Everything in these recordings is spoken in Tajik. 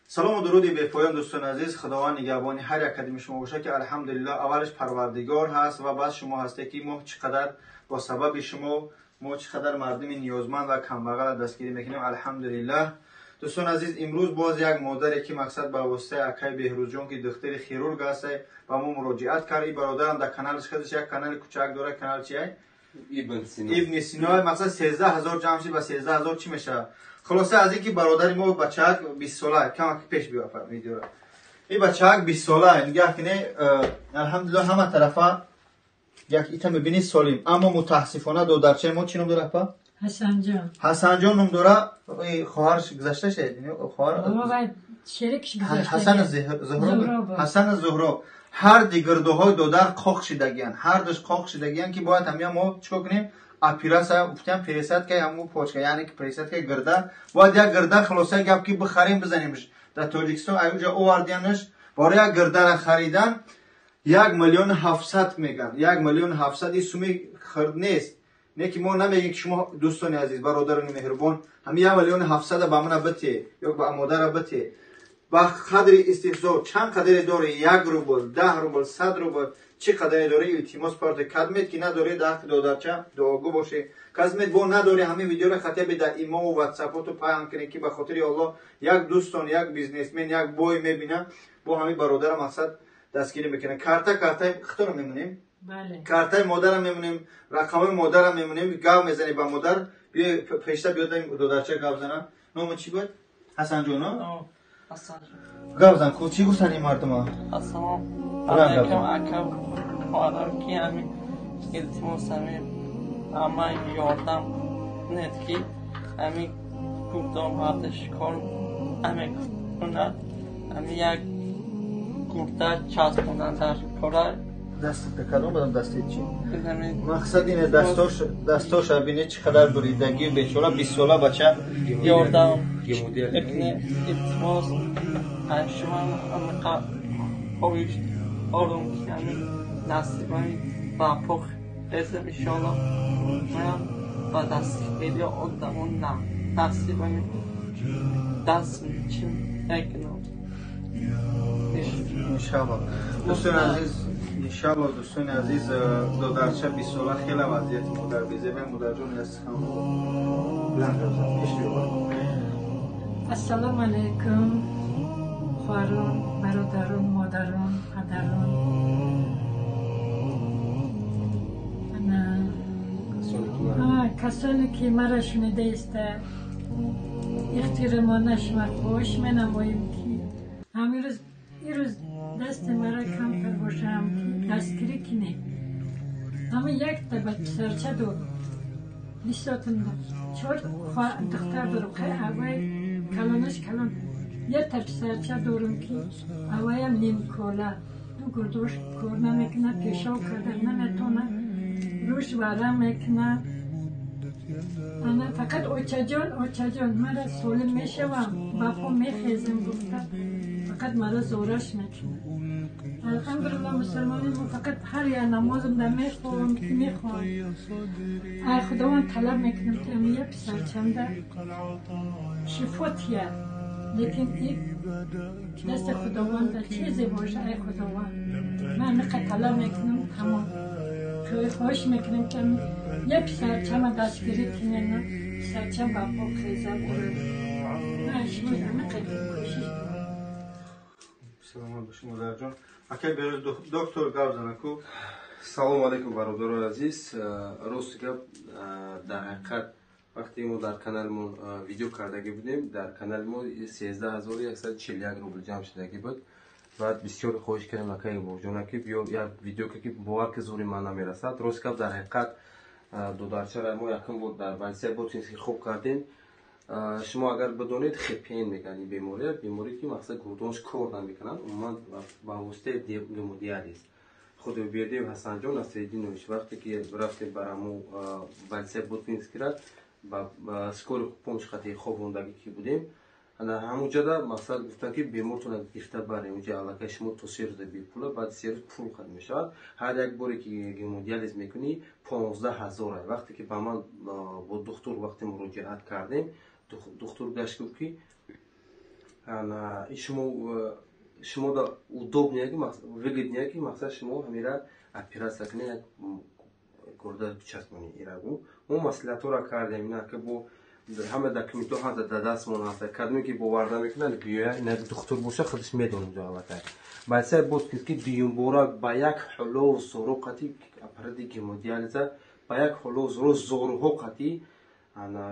Салому дуруди бепоён, дӯстони азиз. Худованд нигаҳбони ҳар як кадоми шумо бошад, ки алҳамдулиллоҳ, аввалаш Парвардигор ҳаст ва баъд шумо ҳастед, ки мо чӣ қадар бо сабаби шумо мо чӣ қадар мардуми ниёзманд ва камбағалро дастгирӣ мекунем, алҳамдулиллоҳ. Дӯстони азиз, имрӯз боз як модаре, ки мақсад ба воситаи акаи Беҳрӯзҷон, ки духтари хирург ҳаст, ба мо муроҷиат кард. И бародарам дар каналаш, худаш як канали кучак дорад. Канал чия? Ибни Сино. Мақсад 13 000 ҷамъ шид. Ба 13 000 чӣ мешавад? Хулоса, аз ин ки бародари мо бачаак 20 сола, камак пеш биё видеора. Ин бачаак 20 сола, нигаҳ кине, алҳамдулиллоҳ, ҳама тарафа як ита мебинӣ, солим. Аммо мутаассифона додарчаи мо чӣ ном дора, апа? Ҳасанҷон. Ҳасанҷон ном дора. Хоҳарш гузашта шед? Ҳасану Ҳасану Зуҳро, ҳар ди гирдуҳои додар қоқ шидагиян, ҳардуш қоқ шидагиян, ки бояд ҳамя мо чикор кунем? Операция гуфтям, пересадка ҳаму почка, яъне ки пересадка гирда. Бояд як гирда, хулосаи гап, ки бихарем, бизанемш. Дар Тоҷикистон аюҷа овардиянаш. Барои як гирдара харидан 1 700 000 меган. 1 700 000 ин суми хирд нест. Не ки мо намегем, ки шумо, дӯстони азиз, бародарони меҳрубон, ҳами 1 700 000 ба мана бите ё ба модара бите. Ба қадри истиҳзо чанд қадре дори, 1 рубл, 10 рубл, 100 рубл, чӣ қадре дори, илтимос, парте кадмед, ки надори, дар ҳаққи додарча дуогӯ бошед. Казмед бо надори, ҳамин видеоро хотя бы дар имову ватсапоту паҳн кунед, ки ба хотири Аллоҳ як дӯстон, як бизнесмен, як бой мебина, бо ҳамин бародара мақсад дастгирӣ мекунад. Картаи худро мемонем, картаи модарам мемонем, рақамои модарам мемонем. Гап мезанем ба модар. Пешта биёд, додарча гап зана. Номи чӣ буд? Ҳасанҷон. Гап зан ку, чӣ гуфтан ин мардума? Ассалом алайкум, ака, хоҳарам, ки ҳамин илтимос, ҳамин ҳама ёрдам кунед, ки ҳамин гурдом ҳардаш кор намекунад, ҳамин як гурда часпонад дар кора. Дастат кадом будам, дасти чӣ? Мақсад ине, дастош, дастоша бине, чӣ қадар буридагию бечора, 20 сола бача. Ёрдам мекунед, илтимос, аз шумо ҳамиқа хоҳиш дорум, ки ҳамин насибами ба по хезем, иншоалло. Манам ба дастгирии одамон насибами даст чӣ мекунам. Иншалло, дӯстони азиз, иншалло, дӯстони азиз, додарча 20 сола, хеле вазъияти модар безеба. Модарҷон, пеш. Ассалому алайкум, хоҳарон, бародарон, модарон, падарон. Ана касоне ки маро шунида иста, эҳтиромона шумо хоҳиш менамоем, ки ҳамин рӯз, ирӯз дасти мара камтар бошам, ки дастгирӣ кунем. Ҳама якта ба писарча дорам, бисотун чор духтар дорам. Хай, аввай калонаш калон, якта писарча дорам, ки авваям нимкола, ду гурдош кор намекунад, пешоб карда наметавонад, рӯш варам мекунад. Ана фақат «Очаҷон, очаҷон, мара солим мешавам, ба по мехезем» гуфта, фақат мара зораш мекунад. Алҳамдулилло, мусулмони мо, фақат ҳар як намозам да мехоҳам, ки мехоҳам, ай Худованд талаб мекунам, ки ами як писарчамда шифо тият. Лекин и дасти Худованда чизе боша, ай Худованд, ман миқа талаб мекунам, тамом. Хоҳиш мекунам, ки як писарчама дастгирӣ кунем, писарчам ба по хеза бурад. Ман шумо амиқа кӯшиш дорам. Саломат бошӣ, модарҷон. Акай Берӯз, доктор, гап зана ку. Салому алайкум, бародарои азиз. Рости гап, дар ҳақиқат, вақте мо дар каналмон видео кардагӣ будем, дар канали мо 13 141 рубл ҷамъ шудагӣ буд. Баъд бисёр хоҳиш кардем акаи Бобоҷона, ки биё як видео, ки бовар ки зури ман намерасад. Рости гап, дар ҳақиқат, додарчара мо якум бор дар больница Ботинский хоб кардем. Шумо агар бидонед, ХПН мегӯянд ин бемория, беморие ки мақсад гурдонаш кор намекунанд умуман, ба воситаи гемодиализ. Худобердиев Ҳасанҷон Насриддинович, вақте ки рафтем бар ҳамо больница Ботинскира, ба скорый помощь қати хобондагӣ ки будем, ҳамунҷода мақсад гуфтанд, ки бемортона гирифта барем. Унҷа аллакай шумо то 3 рӯза бепула, баъди 3 рӯз пул қад мешавад. Ҳар як боре ки гемодиализ мекунӣ, 15 000. Вақте ки ба ман бо духтур вақте муроҷиат кардем, духтур гашт, гуфт, ки Шумо да удобнее ки выгоднее ки мақсад шумо ҳамира операция кунед, як гурда бичаспонед ирагу. Мо маслиҳатҳоро кардем, ина ки бо ҳама документҳо ҳаст дар дастмон ҳаст. Кадоме ки бовар намекунад, биёя, ина духтур боша, худаш медонад аллакай. Баъдсай боз ки дуюмбора ба як ҳолов зору қати аппарати гемодиализа, ба як ҳолов зору зоруҳо қати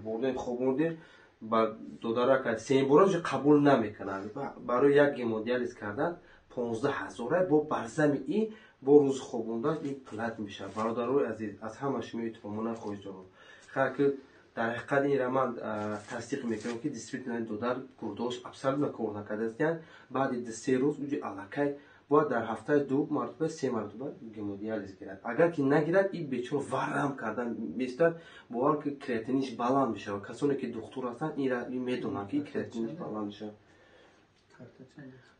бурдем, хобондем ба додарака. Сеюмбора уже қабул намекунад. Барои як гемодиализ кардан 15 000, бо барзами и бо рӯзи хобонда ин плат мешавад. Бародарои азиз, аз ҳама шумо эҳтиромона хоҳиш дорам, хайр ки дар ҳақиқат инра ман тасдиқ мекунам, ки действительно додар гурдош абсолютно кор накардастиянд. Баъди 3 рӯз уҷи аллакай бояд дар ҳафтаи ду маротиба, се маротиба гемодиализ гирад. Агар ки нагирад, и бечора варам кардан местад. Бовар ки креатиниш баланд мешавад. Касоне ки духтур ҳастанд, инра медонанд, ки креатиниш баланд мешавад.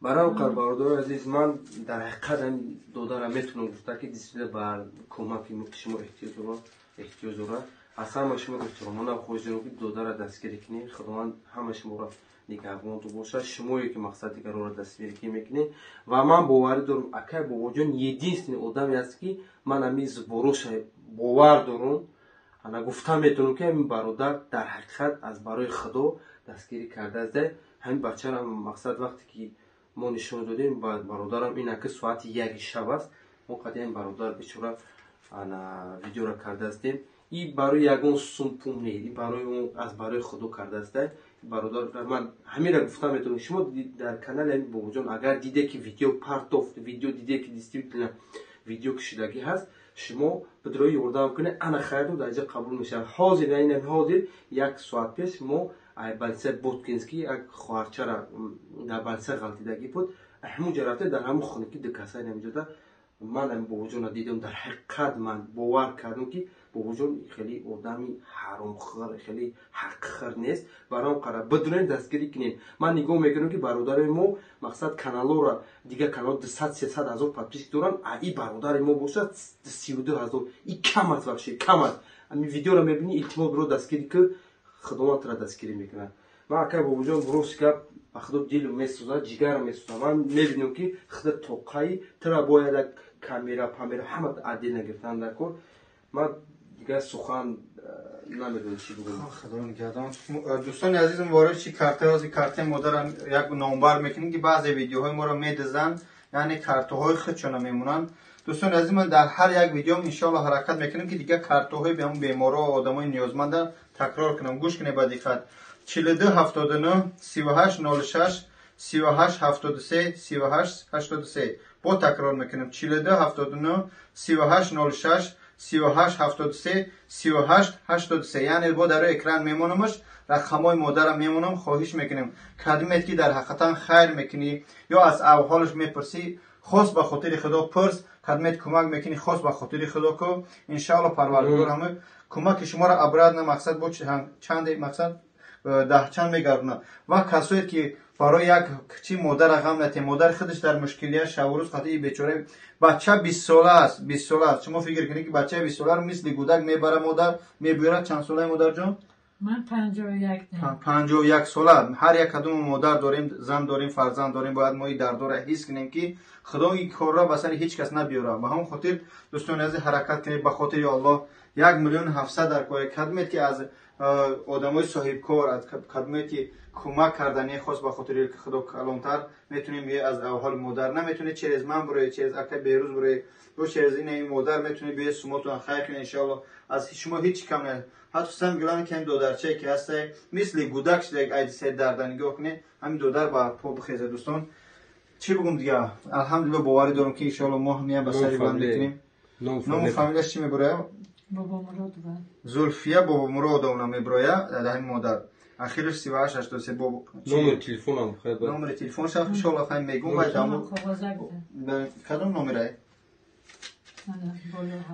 Барои қар, бародарои азиз, ман дар ҳақиқат ҳамин додара метавонам гуфта, ки действительно ба кӯмаки шумо эҳтиёҷ дорад. Аз ҳама шумо эҳтиромона хоҳиш дорам, ки додара дастгирӣ кунед. Худованд ҳама шуморо нигаҳбонту бошад, шумое ки мақсад дигарро дастгирӣ мекунед. Ва ман боварӣ дорам, акай Бобоҷон единственный одаме аст, ки ман ҳамин збороша бовар дорам, ана гуфта метавонам, ки ҳамин бародар дар ҳақиқат аз барои Худо дастгирӣ кардааст ҳамин бачара. Мақсад, вақте ки мо нишон додем ба бародарам, ин аки соати 1 шаб аст, мо қадим бародар бечора ана видеоро кардаастем. И барои ягон сум пул не, и барои аз барои Худо кардааст бародар. Ман ҳаминро гуфта метавонам. Шумо дар канали ҳамин Бобоҷон агар диде, ки видео партофт, видео диде, ки действительно видео кушидагӣ ҳаст, шумо бидрои ёрдам кунед, ана хайру дар ҷа қабул мешавад. Ҳозир, ин ҳозир як соат пеш мо больница Боткинский як хоҳарчара дар больница ғалтидагӣ буд, ҳамун ҷа рафта, дар ҳамун хонаки дукаса ҳаминҷода ман ҳамин Бобоҷонро дидам. Дар ҳақиқат ман бовар кардам, ки Бобоҷон хеле одами ҳаромхӯр, хеле ҳақхӯр нест. Баром қара бидунем, дастгирӣ кунем. Ман нигоҳ мекунам, ки бародари мо мақсад каналҳоро, дигар канал 200, 300 ҳазор подписчик доранд, а и бародари мо бошад 32 000. И кам аст, вообще кам аст. Ҳамин видеоро мебинӣ, илтимос, биро дастгирӣ ки, Худованд тура дастгирӣ мекунад. Ман, акай Бобоҷон, рост гап, ба Худо дилм месӯзад, ҷигарам месӯзад. Ман мебинам, ки худа тоқаи тура бояд як камера памера ҳама отдельно гирифтан дар кор. Ман дигар сухан намедонам чӣ бигӯям. Худо нигаҳдон. Дӯстони азиз, муборак чи карта ҳози картаи модарам як номбар мекунем, ки баъзе видеоҳои моро медизанд, яъне картаҳои худшона мемонанд. Дӯстони азиз, ман дар ҳар як видеом иншоалло ҳаракат мекунем, ки дигар картаҳои ҳамун беморо, одамои ниёзманда такрор кунам. Гӯш кунед ба диққат: 42 79 38 06 38 73 38 83. Бо такрор мекунем: 42 79 38 06 38 73 38 83. Яъне бо дар экран мемонамаш, рақамҳои модарам мемонам. Хоҳиш мекунем, кадмет ки дар ҳақиқатан хайр мекунӣ ё аз авҳолаш мепурсӣ, хос ба хотири Худо пурс. Кадмет кӯмак мекунӣ, хос ба хотири Худо ку. Иншаалло, Парвардигор ҳама кӯмаки шуморо обратно мақсад бо чанде мақсад даҳчанд мегардонад. Ва касое ки барои як чи модара ғам натем, модар худаш дар мушкилия, шабу рӯз қатъи бечора бача 20 сола аст, 20 сола аст. Шумо фикр кунед, ки бачаи 20 соларо мисли гудак мебара модар, мебиёрад. Чанд солаи, модарҷон? Ман 51. 51 сола. Ҳар як кадому модар дорем, зан дорем, фарзанд дорем. Бояд мо и дардора ҳис кунем, ки Худо ин корро ба сари ҳеҷ кас набиёрад. Ба ҳамон хотир, дӯстони азиз, ҳаракат кунед ба хотири Аллоҳ. 1 700 000 дар кори кадмет ки аз одамои соҳибкор, аз кадмет ки кӯмак кардани хос ба хотири Худо калонтар метунем. Аз авҳоли модар наметунед, через ман буроед, через акай Берӯз буроед ё через ин модар метунед биёед, сумотон хайр кунед. Иншоалло, аз шумо ҳеҷ кам не. Ҳатто сам гилан ки ҳамин додарчае ки ҳастай, мисли гудак шуда, айдисаи дарда нигоҳ кунед, ҳамин додар ба по бихезад. Дӯстон, чӣ бигум дига? Алҳамдулилла, боварӣ дорам, ки иншоалло мо ҳамия ба сари банд мекунем. Ному фамилияш чӣ мебурояд? Бобомуродова. Зулфия Бобомуродовна мебуроя дар ҳамин модар. Ахираш 3883. Номери телефонам. Номери телефонша иншоалло хай мегум. Кадом номерае?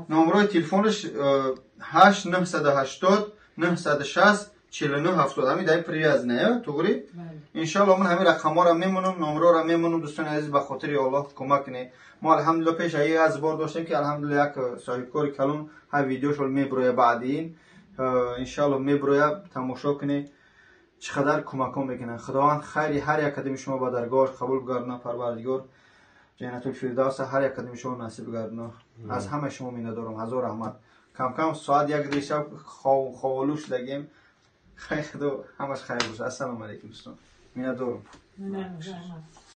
Номерои телефонаш 8 980 960 49 70. Ҳамин дар привязная, туғри. Иншоалло, ман ҳамин рақамҳоро мемонам, номерҳоро мемонам. Дӯстони азиз, ба хотири Аллоҳ кӯмак кунед. Мо алҳамдулилла пеш аз бор доштем, ки алҳамдулилла як соҳибкори калон ҳар видеошол мебуроя, баъди ин иншоалло мебуроя, тамошо кунед. Чӣ қадар кӯмакҳо мекунанд. Худованд хайри ҳар як қадами шумо ба даргоҳаш қабул бигардона. Парвардигор ҷаннатул фирдавса ҳар як қадами шумо насиб бигардона. Аз ҳамаи шумо миннатдорам. Ҳазор раҳмат. Камкам соат 1 шаб ховолу шудагем. Хайр, худо ҳамаш хайр бошад. Ассалому алайкум, дӯстон, миннатдорам. Раҳмат.